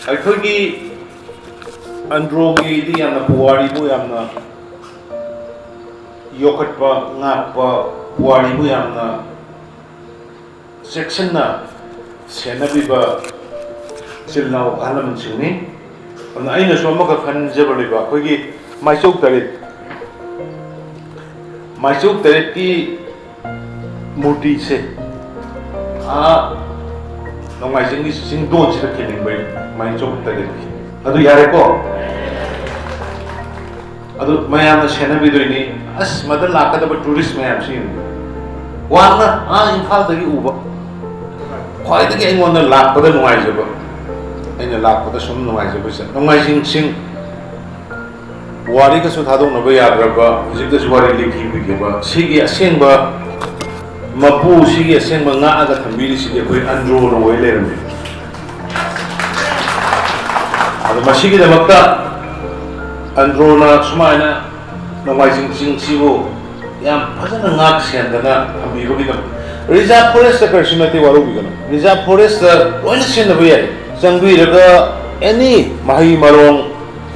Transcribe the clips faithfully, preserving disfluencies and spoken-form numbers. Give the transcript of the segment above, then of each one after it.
ꯑꯩꯈꯣꯏꯒꯤ ꯑꯟꯗ꯭ꯔꯣꯒꯤꯗꯤ ꯌꯥꯝꯅ ꯄꯨꯋꯥꯔꯤꯕꯨ ꯌꯥꯝꯅ ꯌꯣꯛꯈꯠꯄ, ꯉꯥꯛꯄ, ꯄꯨꯋꯥꯔꯤꯕꯨ ꯌꯥꯝꯅ ꯆꯦꯛꯁꯤꯟꯅ ꯁꯦꯟꯅꯕꯤꯕ ꯏꯆꯤꯜ ꯏꯅꯥꯎ ꯑꯍꯜ ꯂꯃꯟꯁꯤꯡꯅꯤ꯫ ꯑꯗꯨꯅ ꯑꯩꯅꯁꯨ ꯑꯃꯈꯛ ꯈꯟꯖꯕ ꯂꯩꯕ, ꯑꯩꯈꯣꯏꯒꯤ ꯃꯥꯏꯆꯧ ꯇꯔꯦꯠ, ꯃꯥꯏꯆꯧ ꯇꯔꯦꯠꯀꯤ ꯃꯨꯔꯇꯤꯁꯦ ꯑꯥ ꯅꯣꯡꯃꯥꯏꯖꯤꯡꯒꯤ ꯆꯤꯡꯗꯣꯟꯁꯤꯗ ꯈꯤꯟꯅꯤꯡꯕꯩ, ꯃꯥꯏꯆꯧ ꯇꯔꯦꯠꯀꯤ꯫ ꯑꯗꯨ ꯌꯥꯔꯦꯀꯣ? ꯑꯗꯨ ꯃꯌꯥꯝꯅ ꯁꯦꯟꯅꯕꯤꯗꯣꯏꯅꯤ꯫ ꯑꯁ, ꯃꯗ ꯂꯥꯛꯀꯗꯕ tourist ꯃꯌꯥꯝꯁꯤ ꯌꯦꯡꯉꯨ꯫ ꯋꯥꯡꯅ ꯑꯥ ꯏꯝꯐꯥꯜꯗꯒꯤ ꯎꯕ꯫ ꯈ꯭ꯋꯥꯏꯗꯒꯤ ꯑꯩꯉꯣꯟꯗ ꯂꯥꯛꯄꯗ ꯅꯨꯡꯉꯥꯏꯖꯕ, ꯑꯩꯅ ꯂꯥꯛꯄꯗ ꯁꯨꯝ ꯅꯨꯡꯉꯥꯏꯖꯕꯁꯦ, ꯅꯣꯡꯃꯥꯏꯖꯤꯡ ꯆꯤꯡ ꯋꯥꯔꯤꯒꯁꯨ ꯊꯥꯗꯣꯛꯅꯕ ꯌꯥꯗ꯭ꯔꯕ, ꯍꯧꯖꯤꯛꯇꯁꯨ ꯋꯥꯔꯤ ꯂꯤꯈꯤꯕꯤꯈꯤꯕ, ꯁꯤꯒꯤ ꯑꯁꯦꯡꯕ ꯃꯄꯨ, ꯁꯤꯒꯤ ꯑꯁꯦꯡꯕ ꯉꯥꯛꯑꯒ ꯊꯝꯕꯤꯔꯤꯁꯤꯗꯤ ꯑꯩꯈꯣꯏ ꯑꯟꯗ꯭ꯔꯣꯅ ꯑꯣꯏ ꯂꯩꯔꯝꯃꯤ꯫ ꯑꯗꯣ ꯃꯁꯤꯒꯤꯗꯃꯛꯇ ꯑꯟꯗ꯭ꯔꯣꯅ ꯁꯨꯃꯥꯏꯅ ꯅꯣꯡꯃꯥꯏꯖꯤꯡ ꯆꯤꯡꯁꯤꯕꯨ ꯌꯥꯝ ꯐꯖꯅ ꯉꯥꯛ ꯁꯦꯟꯗꯅ ꯊꯝꯕꯤꯕꯒꯤꯗꯃꯛ, reserve forest ꯀꯔꯤꯁꯨ ꯅꯠꯇꯦ, ꯋꯥꯔꯧꯕꯤꯒꯅꯨ꯫ Reserve forest ꯂꯣꯏꯅ ꯁꯤꯖꯤꯟꯅꯕ ꯌꯥꯏ꯫ ꯆꯪꯕꯤꯔꯒ any ꯃꯍꯩ ꯃꯔꯣꯡ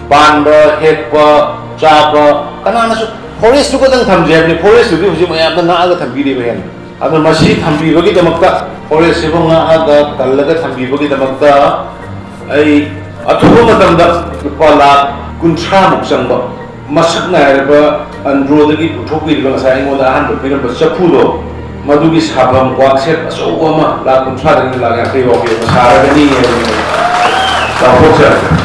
ꯄꯥꯟꯕ, ꯍꯦꯛꯄ, ꯆꯥꯕ, ꯀꯅꯥꯅꯁꯨ forest ꯇꯨ ꯈꯛꯇꯪ ꯊꯝꯖꯩ ꯍꯥꯏꯕꯅꯤ꯫ Forest ꯇꯨꯗꯤ ꯍꯧꯖꯤꯛ ꯃꯌꯥꯝꯅ ꯉꯥꯛꯑꯒ ꯊꯝꯕꯤꯔꯤꯕ ꯍꯦꯟꯅ꯫ ꯑꯗꯣ ꯃꯁꯤ ꯊꯝꯕꯤꯕꯒꯤꯗꯃꯛꯇ, forest ꯁꯤꯕꯨ ꯉꯥꯛꯑꯒ ꯀꯜꯂꯒ ꯊꯝꯕꯤꯕꯒꯤꯗꯃꯛꯇ ꯑꯩ ꯑꯊꯨꯕ ꯃꯇꯝꯗ ꯂꯨꯄꯥ ꯂꯥꯈ ꯀꯨꯟꯊ꯭ꯔꯥꯃꯨꯛ ꯆꯪꯕ, ꯃꯁꯛ ꯅꯥꯏꯔꯕ ꯑꯟꯗ꯭ꯔꯣꯗꯒꯤ ꯄꯨꯊꯣꯛꯄꯤꯔꯤꯕ ꯉꯁꯥꯏ ꯑꯩꯉꯣꯟꯗ ꯑꯍꯥꯟꯕ ꯄꯤꯔꯝꯕ ꯆꯐꯨꯗꯣ, ꯃꯗꯨꯒꯤ ꯁꯥꯐꯝ ꯋꯥꯛꯁꯦꯞ ꯑꯆꯧꯕ ꯑꯃ ꯂꯥꯈ ꯀꯨꯟꯊ꯭ꯔꯥꯗꯒꯤꯅ ꯂꯥꯈ ꯌꯥꯡꯈꯩ ꯐꯥꯎꯒꯤ ꯑꯃ ꯁꯥꯔꯒꯅꯤ ꯍꯥꯏꯕꯗꯨ ꯂꯥꯎꯊꯣꯛꯆꯔꯒꯦ꯫